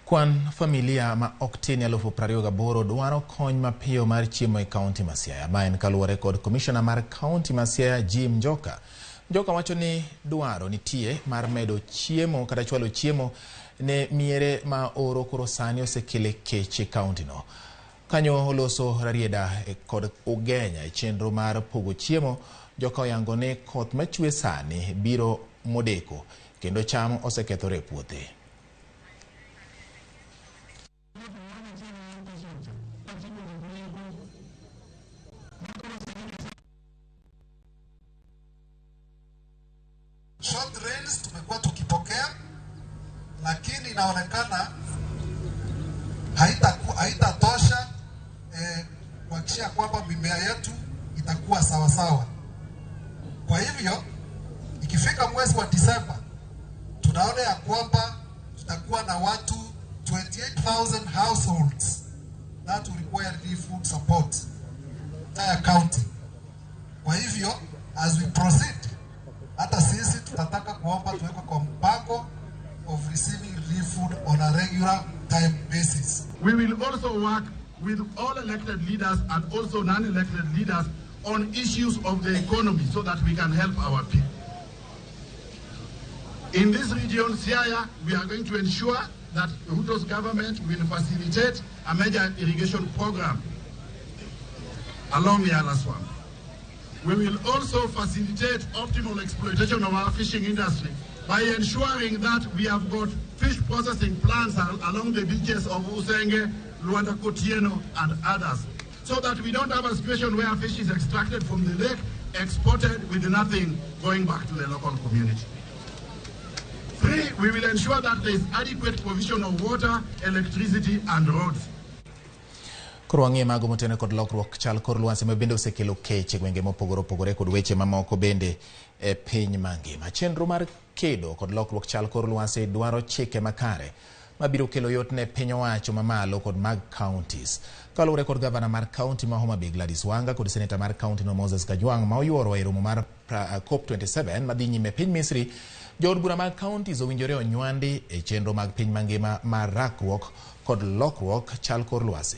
Kwan familia ma ok tin 28,000 dwaro kony mapiyo mar chiemo e kaunti ma Siaya. Ma en kaluwore kod komishona mar kaunti ma Siaya Jim Njoka. Njoka wacho ni dwaro nitie mar medo chiemo kata chwalo chiemo ne miere ma oro koro sani osekele kech e kaunti no. Kanyo oloso Rarieda kod Ugenya e chenro mar pogo chiemo. Njoka oyango ni koth machwe sani biro modeko kendo cham osekethore e puothe. Short rains tumekuwa tukipokea, lakini inaonekana haitatosha kuhakikisha kwamba mimea yetu itakuwa sawa sawa. Kwa hivyo ikifika mwezi wa Disemba tunaona ya kwamba tutakuwa na watu 28,000 households that will require relief food support entire county. Kwa hivyo as we proceed, hata sisi tutataka kuomba tuwekwe kwa mpango of receiving relief food on a regular time basis. We will also work with all elected leaders and also non-elected leaders on issues of the economy so that we can help our people. In this region, Siaya, we are going to ensure that Ruto's government will facilitate a major irrigation program along the Yala Swamp. We will also facilitate optimal exploitation of our fishing industry by ensuring that we have got fish processing plants along the beaches of Usenge, Luanda Kotieno, and others, so that we don't have a situation where fish is extracted from the lake, exported with nothing going back to the local community. 3, we will ensure that there is adequate provision of water, electricity, and roads. Koro wang'e mago motene kod lokruok chal kor lwasi ma bende osekelo kech e gwenge mopogore opogore kod weche mamoko bende e piny mangima. Chenro mar kedo kod lokruok chal kor lwasi dwaro chike makare mabiro kelo yot ne piny owacho mamalo kod mag counties. Kaluwore kod gavana mar county ma Homa Bay Gladys Wanga kod seneta mar county no Moses Kajwang' ma oyuoro e romo mar COP27 madhi nyime piny Misri, jood bura mag counties owinjore onywandi e chenro mag piny mangima mar rakruok kod lokruok chal kor lwasi.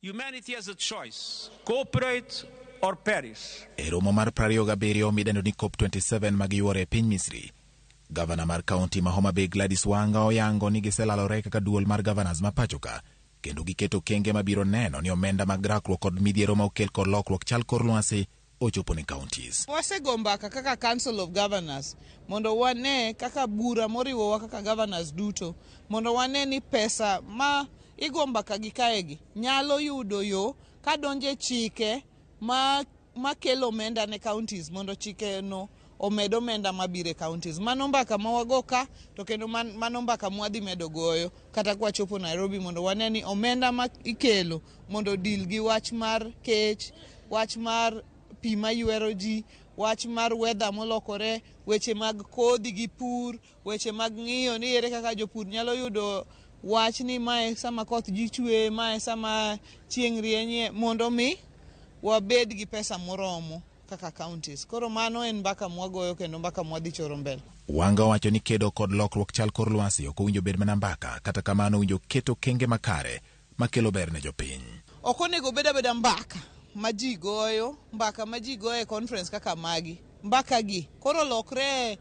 Humanity has a choice: cooperate or perish. E romo mar 27 midendo ni COP27 magiyuoro e piny Misri, gavana mar kaunti ma Homa Bay Gladys Wanga oyango ni giselalore kaka duol mar governors ma pacho ka kendo giketo kenge mabiro neno ni omenda mag rakruok kod midhiero ma okel kod lokruok chal kor lwasi ochopo ne counties. Wasego mbaka kaka Council of Governors mondo wane kaka bura moriwowa kaka governors duto mondo wane ni pesa ma igo mbaka gi kaegi nyalo yudo yo kadonje chike ma kelo omenda ne counties mondo chike no omed omenda mabiro e counties. Mano mbaka ma wago ka to kendo mano mbaka mwadhi medo goyo kata kwachopo Nairobi mondo wane ni omenda ma ikelo mondo deal gi wach mar kech, wach mar pi maywero ji, wach mar weather molokore, weche mag kodhi gi pur, weche mag ng'iyo ni ere kaka jopur nyalo yudo wach ni mae sama koth ji chwe, mae sama chieng' rienye, mondo mi wabed gi pesa moromo kaka counties. Koro mano en mbaka mwagoyo kendo mbaka mwadhi choro mbele. Wanga owacho ni kedo kod lokruok chal kor lwasi ok owinjo bed mana mbaka, kata kamano owinjo keto okenge makare makelo ber ne jopiny. Ok onego bed abeda mbaka ma ji goyo, mbaka ma ji goyo e conference kaka magi. Mbaka gi koro lokre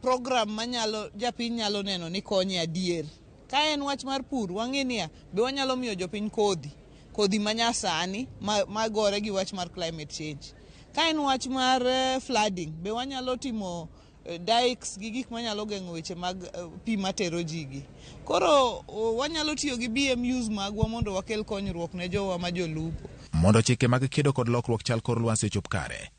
program manyalo japiny nyalo neno ni konye adier. Ka en wach mar pur, wang'e niya, be wanyalo miyo jopiny kodhi, kodhi manyasani ma gore gi wach mar climate change. Ka en wach mar flooding, be wanyalo timo dikes gi gik manyalo geng'o weche mag pi matero ji gi. Koro wanyalo tiyo gi BMUs magwa mondo wakel konyruok ne jowa ma jolupo. Mondo chike mag kedo kod lokruok chal kor lwasi ochop kare,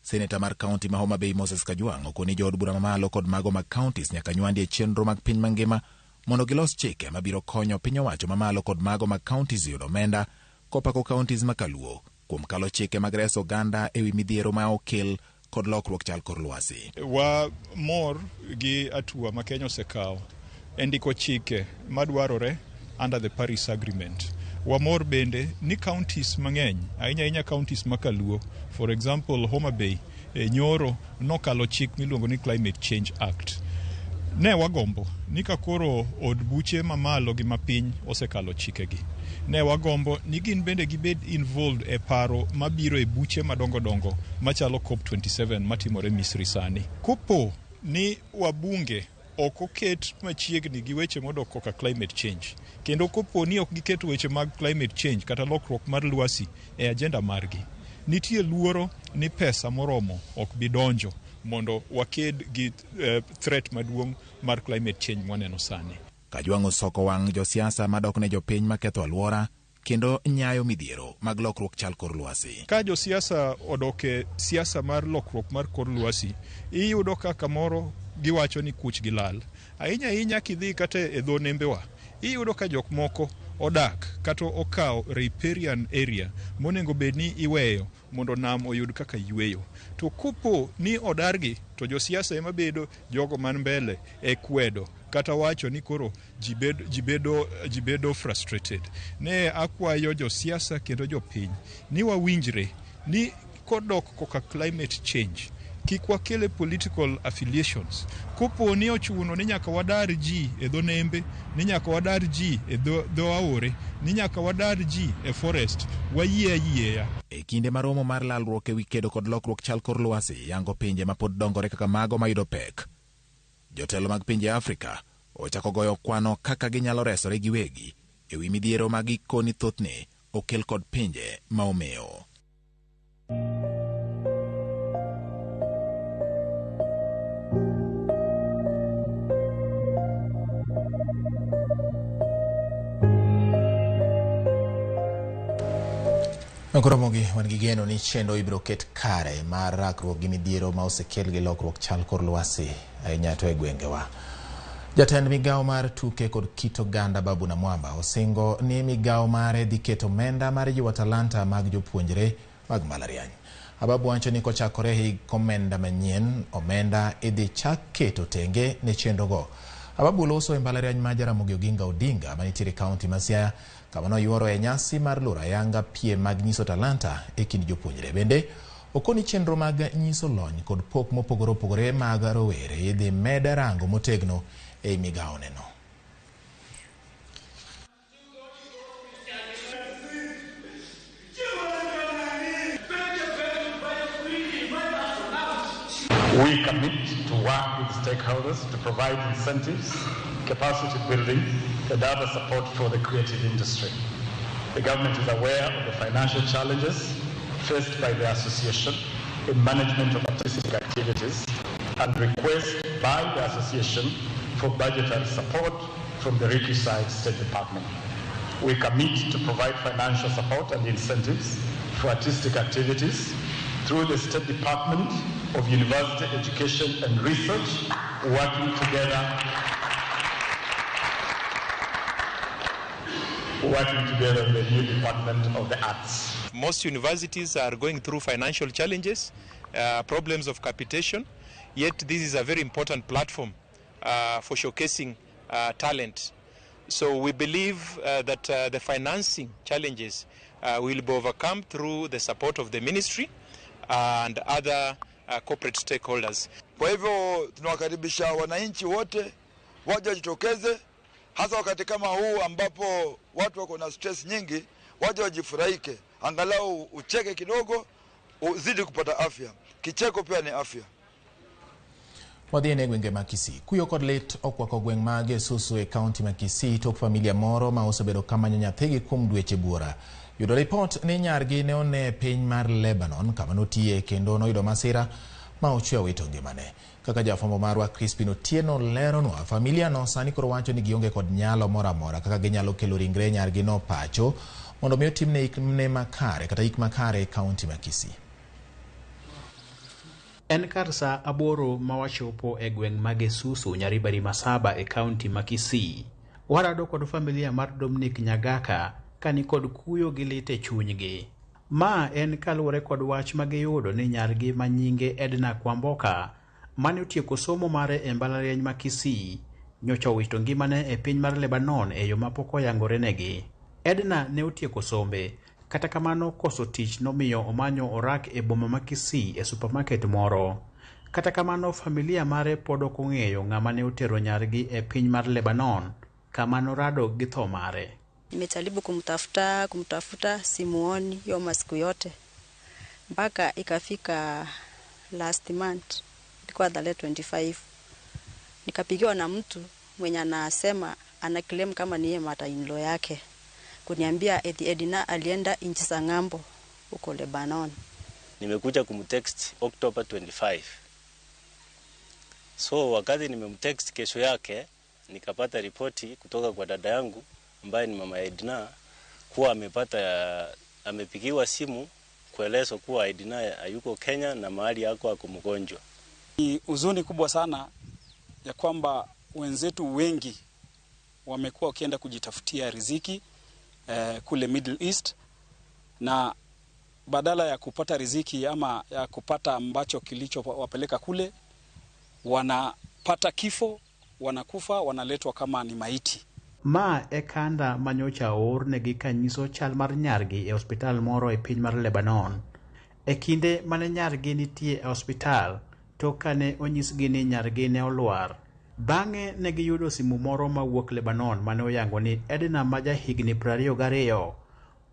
Seneta mar kaunti ma Homa Bay Moses Kajwang' okoni jood bura mamalo kod mago mag counties nyaka nywandi e chenro mag piny mangima mondo gilos chike mabiro konyo piny owacho mamalo kod mago mag counties yudo omenda kopako counties ma kaluo kuom kalo chike mag reso oganda ewi midhiero ma okel kod lokruok chal kor lwasi. Wa mor gi hatua ma Kenya osekawo e ndiko chike madwarore under the Paris Agreement. Wamor bende ni counties mang'eny, ahinya ahinya counties ma kaluo, for example Homa Bay, nyoro nokalo chik miluongo ni Climate Change Act. Ne wagombo ni ka koro od buche mamalo gi mapiny osekalo chikegi. Ne wagombo ni gin bende gibed involved e paro mabiro e buche madongo dongo machalo COP27 matimore Misri sani. Kopo ni wabunge ok oket machiegni gi weche modok koka climate change kendo kopo ni ok giketo weche mag climate change kata lokruok mar lwasi e agenda margi, nitie luoro ni pesa moromo ok bi donjo mondo waked gi threat maduong' mar climate change mwaneno sani. Kajwang' osoko wang' josiasa madok ne jopiny maketho alwora kendo nyayo midhiero mag lokruok chal kor lwasi. Ka josiasa odok e siasa mar lokruok mar kor lwasi, iyudo ka kamoro giwacho ni kuch gi lal. Ahinya ahinya kidhi kata e dho nembewa, iyudo ka jok moko odak kata okawo riparian area monego bed ni iweyo mondo nam oyud kaka yweyo. To kopo ni odargi to josiasa ema bedo jogo man mbele e kwedo kata wacho ni koro ji bedo frustrated. Ne akwayo josiasa kendo jopiny ni wawinjre ni kodok koka climate change kik wakele political affiliations. Kopo ni ochuno ni nyaka wadar ji e dho nembe, ni nyaka wadar ji e dho aore, ni nyaka wadar ji e forest, wayie ayieya. E kinde ma romo mar lalruok ewi kedo kod lokruok chal kor lwasi yango pinje ma pod dongore kaka mago mayudo pek. Jotelo mag pinje Afrika ochako goyo kwano kaka ginyalo resore giwegi ewi midhiero ma gikoni thothne okel kod pinje ma omewo. Koromogi wan gi geno ni chenro ibiro ket kare mar rakruok gi midhiero ma osekel gi lokruok chal kor lwasi ahinya to e gwengewa. Jatend migawo mar tuke kod kit oganda Babu Namwamba osingo ni migawo mare dhi keto omenda mar jiwo talanta mag jopuonjre mag mbalariany. Ababu wacho ni kochakore hik omenda manyien, omenda idhi chak keto tenge ne chenrogo. Ababu loso e mbalariany ma Jaramogi Oginga Odinga manitiere e kaunti ma Siaya kama noyuoro e nyasi mar loro ayanga piem mag nyiso talanta e kind jopuonjre. Bende okoni chenro mag nyiso lony kod pok mopogore opogore mag rowere idhi med rango motegno ei migawo neno. We commit to work with stakeholders to provide incentives, capacity building, and other support for the creative industry. The government is aware of the financial challenges faced by the association in management of artistic activities and request by the association for budgetary support from the requisite State Department. We commit to provide financial support and incentives for artistic activities Through the State Department of University Education and Research, working together with the new Department of the Arts. Most universities are going through financial challenges, problems of capitation, yet this is a very important platform for showcasing talent. So we believe that the financing challenges will be overcome through the support of the ministry and other corporate stakeholders. Kwa hivyo tunawakaribisha wananchi wote waje wajitokeze, hasa wakati kama huu ambapo watu wako na stress nyingi, waje wajifurahike, angalau ucheke kidogo, uzidi kupata afya. Kicheko pia ni afya. Wadhi e gwenge ma Kisii. Kuyo kod lit okwako gweng' mag Susu e kaunti ma Kisii tok familia moro ma osebedo kamanyo nyathigi kuom dweche buora. Yudo ripot ni nyargi ne one e piny mar Lebanon kama notiye kendo noyudo masira ma ochwe owito ngimane. Kaka jafwambo marwa Crispin Otieno leronwa, familia no sani koro wacho ni gionge kod nyalo moro amora kaka ginyalo kelo ringre nyargi no pacho mondo mi otimne ik ne makare kata ik makare e kaunti ma Kisii. En kar saa 8 ma wachopo e gweng' mag Esusu Nyaribari Masaba e kaunti ma Kisii. Warado kod familia mar Dominic Nyagaka kani kod kuyo gi lit e chunygi. Ma en kaluwore kod wach ma giyudo ni nyargi ma nyinge Edna Kwamboka mane otieko somo mare e mbalariany ma Kisii nyocha owito ngimane e piny mar Lebanon e yo mapok oyangore negi. Edna ne otieko sombe, kata kamano koso tich nomiyo omanyo orak e boma ma Kisii e supermarket moro. Kata kamano familia mare pod ok ong'eyo ng'ama ne otero nyargi e piny mar Lebanon kama norado gi tho mare. Nimejaribu kumtafuta simuoni hiyo masiku yote mpaka ikafika last month, ilikuwa tarehe 25, nikapigiwa na mtu mwenye anasema ana claim kama niye mother-in-law yake, kuniambia eti Edna alienda nchi za ng'ambo huko Lebanon. Nimekuja kumtext October 25. So wakati nimemtext kesho yake nikapata ripoti kutoka kwa dada yangu ambaye ni mama Edna kuwa amepigiwa simu kuelezwa kuwa Edna hayuko Kenya na mahali yako ako mgonjwa. Ni huzuni kubwa sana ya kwamba wenzetu wengi wamekuwa wakienda kujitafutia riziki kule Middle East, na badala ya kupata riziki ama ya kupata ambacho kilichowapeleka kule, wanapata kifo, wanakufa, wanaletwa kama ni maiti. Ma e kanda manyocha oornegi kanyiso chal mar nyargi e osiptal moro e piny mar Lebanon. E kinde mane nyargi nitie e osiptal, tok kane onyisgi ni nyargi ne olwar. Bang'e ne giyudo simu moro mawuok Lebanon mane oyango ni Edna ma jahigni 22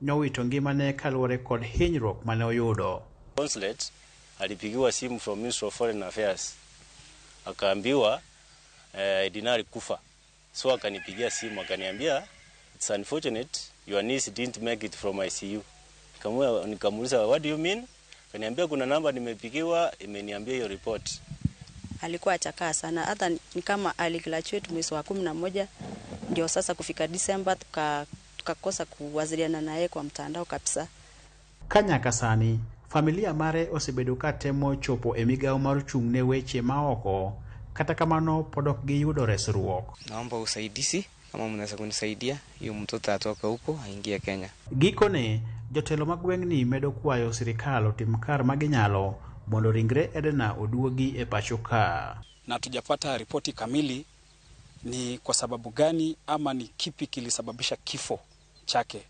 nowito ngimane kaluwore kod hinyruok mane oyudo. Consulate alipigiwa simu from Ministry of Foreign Affairs, akaambiwa Edna alikufa. So akanipigia simu akaniambia, it's unfortunate your niece didn't make it from ICU. Nikamuuliza, what do you mean? Akaniambia kuna namba nimepigiwa imeniambia hiyo report. Alikuwa achakaa sana, hata ni kama aligraduate mwezi wa 11, ndio sasa kufika December tukakosa kuwasiliana naye kwa mtandao kabisa. Kanyaka sani, familia mare osebedo ka temo chopo e migawo mar chung' ne weche maoko, kata kamano pod ok giyudo resruok. Naomba usaidizi kama mnaweza kunisaidia hiyo mtoto atoke huko aingie Kenya. Gikone, jotelo mag gweng'ni medo kwayo sirikal otim kar maginyalo mondo ringre Edna oduogi e pacho ka. Na tujapata ripoti kamili ni kwa sababu gani ama ni kipi kilisababisha kifo chake.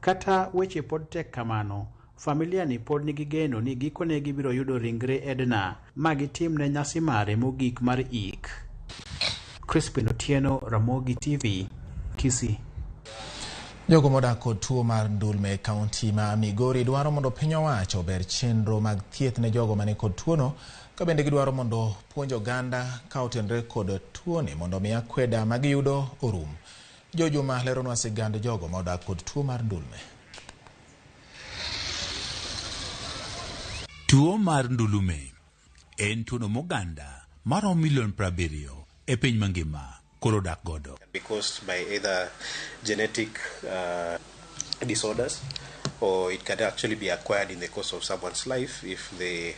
Kata weche pod tek kamano, familia ni pod nigi geno ni gikone gibiro yudo ringre Edna ma gitimne nyasi mare mogik mar ik. Crispin Otieno, Ramogi TV, Kisii. Jogo modak kod tuo mar ndulme e kaunti ma Migori dwaro mondo piny owacho ober chenro mag thieth ne jogo mani kod tuono, ka bende gidwaro mondo puonj oganda ka otenre kod tuoni mondo mi akweda magiyudo orum. Jojuma leronwa sigand jogo modak kod tuo mar ndulme. Tuo mar ndulume en tuono moganda maromo milion 70 e piny mangima koro dak godo. Can be caused by either genetic disorders Or it can actually be acquired in the course of someone's life if they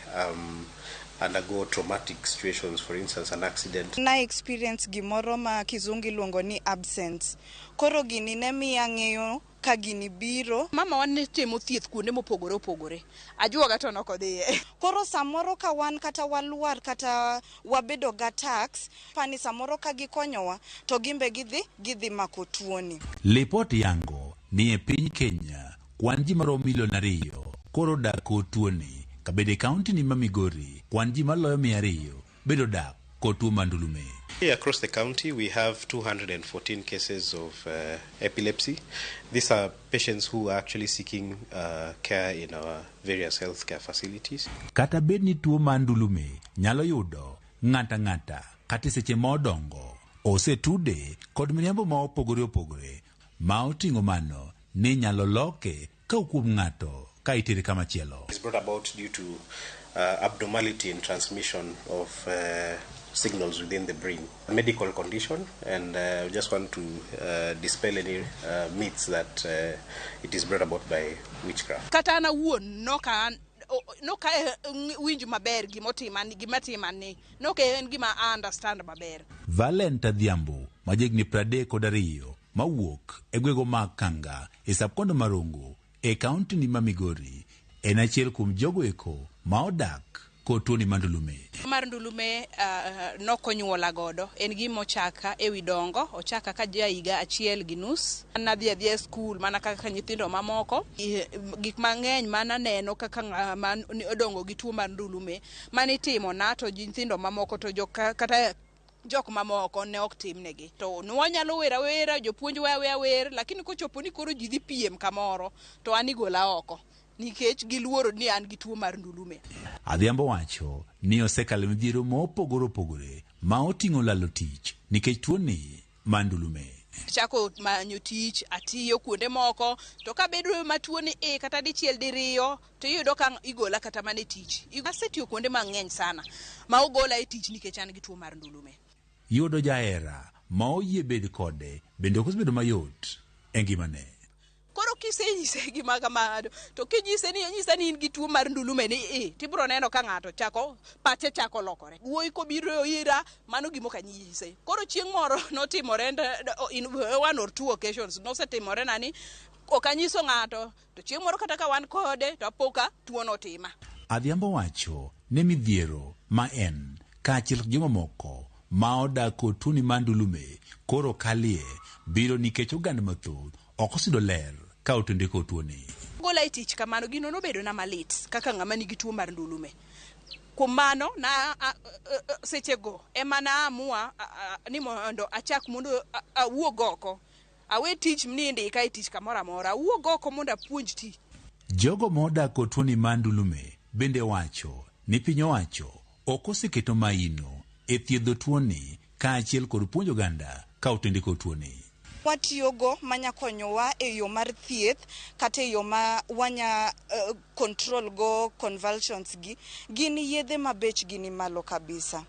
undergo traumatic situations, for instance, an accident. Na experience gimoro ma kizungu iluongo ni absence. Koro gini ne miya ng'eyo ka gini biro. Mama wan ne timo thieth kuonde mopogore opogore. Ajuoga to nok odhiye. Koro samoro ka wan kata walwar kata wabedo ga tax, pani samoro ka gikonyowa to gimbe gidhi mako tuoni. Lipot yango ni e piny Kenya kwan ji maromo milion 2 koro dak kod tuoni kabede kaunti ni ma Migori kwan ji maloyo 200 bedo dak kod tuo mar ndulume. Across the county we have 214 cases of epilepsy. These are patients who are actually seeking care in our various healthcare facilities. Kata bed ni tuo mar ndulume nyalo yudo ng'ata ng'ata kata seche ma odongo, osetude kod miriambo ma opogore opogore ma oting'o mano ni nyalo loke ka kuom ng'ato ka itere kama chielo. It's brought about due to abnormality in transmission of signals within the brain, a medical condition, and we just want to dispel any myths that it is brought about by witchcraft. Kata an awuon noka winj maber gimatimani, noka en gima I understand maber. Valent Adhiambo ma jahigni 32 mawuok e gwego mag Kanga e subkondo Marongo e kaunti ni ma Migori en achiel kuom jogo eko ma odak kod tuoni mar ndulume. Mar ndulume nokonyuola godo, en gima ochaka ewi dongo, ochaka ka ja higa 1.5. Nadhi adhiya e skul mana kaka nyithindo mamoko. Gik mang'eny mananeno kaka ng'ama odongo gi tuo mar ndulume manitimo na to nyithindo mamoko to kata jok mamoko ne ok timnegi. To nwanyalo wer awera, jopuonj weya wer, lakini kochopo ni koro ji dhi piem kamoro to an igola oko nikech giluoro ni an gi tuo mar ndulume. Adhiambo wacho ni osekalo midhiero mopogore opogore ma oting'o lalo tich nikech tuoni mar ndulume. Chako manyo tich, atiyo kuonde moko, to kabedo matuo ni kata dichiel diriyo to iyudo ka igola kata mana e tich. Asetiyo kuonde mang'eny sana ma ogola e tich nikech an gi tuo mar ndulume. Yudo jahera ma oyie bed kode bende ok osebedo mayot e ngimane. Koro kisenyise gima kamano to kinyise ni nyisa ni in gi tuo mar ndulume ni tibiro neno ka ng'ato chako pache chako lokore. Wuoyi kobiro ira mano gima ok anyise. Koro chieng' moro notimore in one or two occasions nosetimore na ni ok anyiso ng'ato to chieng' moro kata ka wan kode to apoka tuo notima. Adhiambo wacho ni midhiero ma en kaachiel gi jomamoko ma odak kod tuoni mar ndulume koro kalie biro nikech oganda mathoth ok oseyudo ler ka otende kod tuoni. Gola e tich kamano gino nobedo na malit kaka ng'ama nigi tuo mar ndulume. Kuom mano na sechego ema naamua ni mondo achak mondo awuog oko. Awe tich ni ndika e tich kamoro amora, awuog oko mondo apuonj tich. Jogo ma odak kod tuoni mar ndulume bende wacho ni piny owacho ok oseketo maino e thiedho tuoni kaachiel kod puonjo oganda ka otende kod tuoni. Watiyogo manya konyowa e yo mar thieth kata e yo ma wanya control go convulsions gi, gin yedhe ma bechgi ni malo kabisa.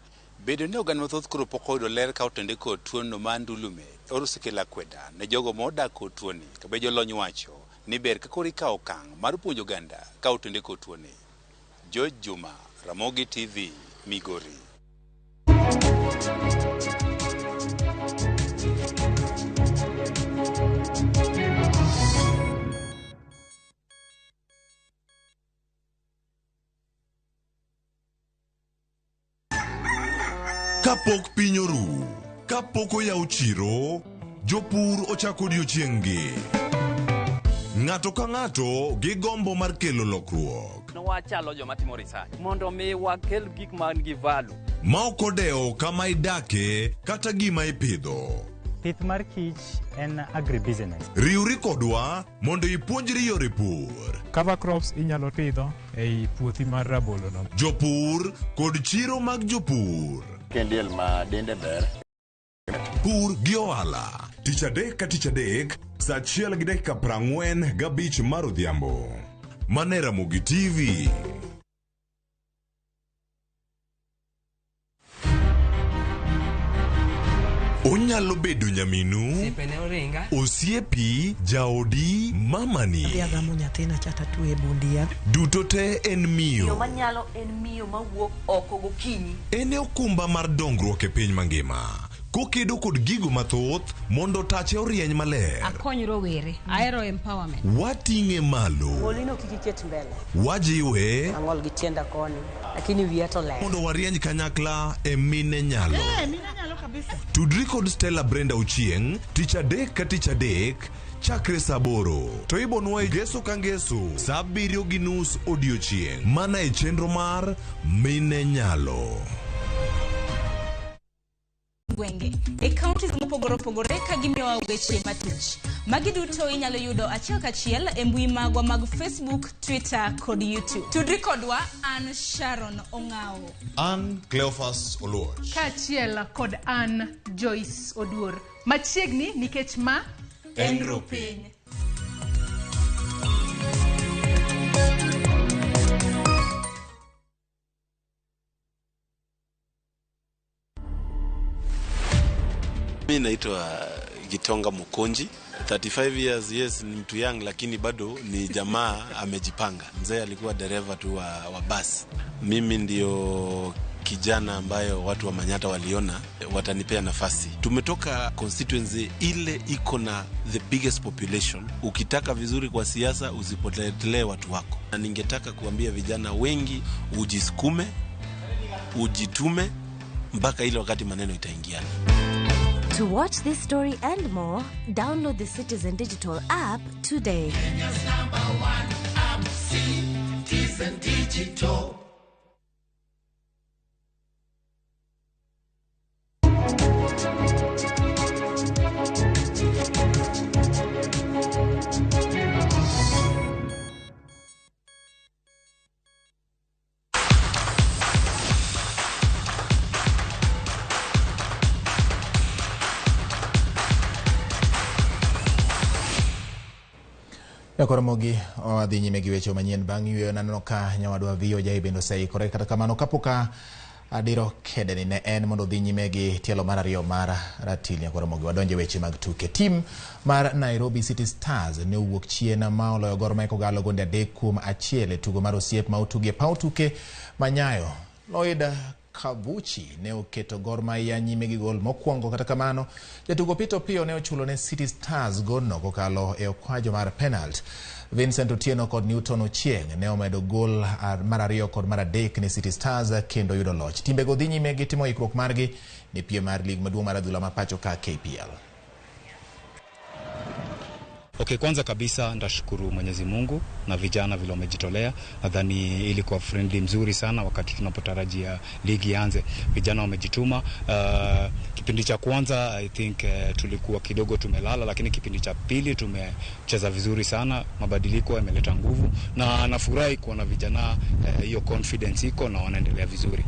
Bedo ni oganda mathoth koro pok oyudo ler ka otende kod tuono mar ndulume oro osekelo akweda ne jogo ma odak kod tuoni ka jolony wacho ni ber ka koro ikawo okang' mar puonjo oganda ka otende kod tuoni. George Juma, Ramogi TV, Migori. Kapok piny oru, kapok oyaw chiro, jopur ochako odiochieng'-gi. Ng'ato ka ng'ato gi gombo mar kelo lokruok. Wachalo joma timo research mondo mi wakel gik man gi value. Ma ok odewo kama idake kata gima ipidho. Pith mar kich en agribusiness. Riwri kodwa mondo ipuonjri yore pur. Cover crops inyalo pidho ei puothi mar rabolo no. Jopur kod chiro mag jopur. Kendiel ma dende ber. Pur gi ohala. Tich adek ka tich adek, saa 1:45 mar odhiambo. Mane Ramogi TV. Onyalo bedo nyaminu, Osiepene oringa. osiepi, jaodi, mamani. Adhi agamo nyathina cha tatwe e bund yath. Duto te en Miyo miyo. manyalo en miyo mawuok oko gokinyi. En e okumba mar dongruok e piny mangima. Kokedo kod gigo mathoth mondo tache orieny maler. Akony rowere, ahero empowerment. Wating'e malo. Golino kik iket mbele. Wajiwe Ang'ol gi tienda koni, lakini wiya to ler. mondo warieny kanyakla e mine nyalo. Mine nyalo kabisa. Tudri kod Stella Brenda Ochieng' tich adek ka tich adek chakre saa aboro to ibonwa e ngeso ka ngeso saa abiriyo gi nus odiochieng' mana e chenro mar Mine Nyalo. Gwenge e counties mopogore opogore ka gimiyowa weche matuch. Magi duto inyalo yudo achiel kachiel e mbui magwa mag Facebook, Twitter kod YouTube. Tudri kodwa an Sharon Ong'awo. An Cleophas Oluoch. Kaachiel kod an Joyce Oduor. Machiegni nikech ma En Rupiny. Mi naitwa Gitonga Mukonji, 35 years, yes, ni mtu young lakini bado ni jamaa amejipanga. Mzee alikuwa dereva tu wa basi. Mimi ndio kijana ambayo watu wa Manyata waliona watanipea nafasi. Tumetoka constituency ile iko na the biggest population. Ukitaka vizuri kwa siasa, usipotelee watu wako, na ningetaka kuambia vijana wengi, ujisukume, ujitume mpaka ile wakati maneno itaingiana. To watch this story and more, download the Citizen Digital app today. Kenya's number one app, Citizen Digital. Jakoromogi wadhi nyime gi weche manyien bang' yweyo naneno ka nyawadwa VOJ bende oseikore kata kamano kapok adiro kedeni ne en mondo odhi nyime gi tielo mar ariyo mar ratil Nyakoromogi wadonje weche mag tuke. Tim mar Nairobi City Stars ne owuok chien ma oloyo Gor Mahia kogalo gonde 3-1 e tugo mar osiep ma otugi e paw tuke ma Nyayo. Lloyd Kavuchi ne oketo Gor Mahia nyime gi gol mokwongo kata kamano jatugo Peter Opiyo ne ochulo ne City Stars golno kokalo e okwajo mar penalt. Vincent Otieno kod Newton Ochieng ne omedo gol mar ariyo kod mar adek ne City Stars kendo yudo loch. Timbego dhi nyime gi timo ikruok margi ne piem mar lig maduong' mar adhula ma pacho ka KPL. Okay, kwanza kabisa ndashukuru Mwenyezi Mungu na vijana vile wamejitolea. Nadhani ilikuwa friendly mzuri sana wakati tunapotarajia ligi ianze. Vijana wamejituma. Kipindi cha kwanza I think tulikuwa kidogo tumelala, lakini kipindi cha pili tumecheza vizuri sana. Mabadiliko yameleta nguvu na nafurahi kuona vijana hiyo confidence iko na wanaendelea vizuri.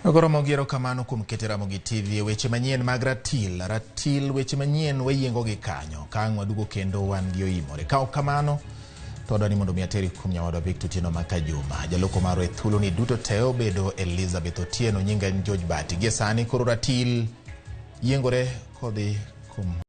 Goromogi erokamano kuom keto Ramogi TV e weche manyien mag ratil. Ratil weche manyien wayiengo gi kanyo. Ka ang' waduogo kendo wan gi oimore. Ka ok kamano, to wadwa ni mondo mi ateri kuom nyawadwa Victor Otieno Makajuma. Jaloko marwa e thuoloni duto te obedo Elizabeth Otieno, nyinga en George Bati. Gie sani koro ratil yiengore kodhi kuom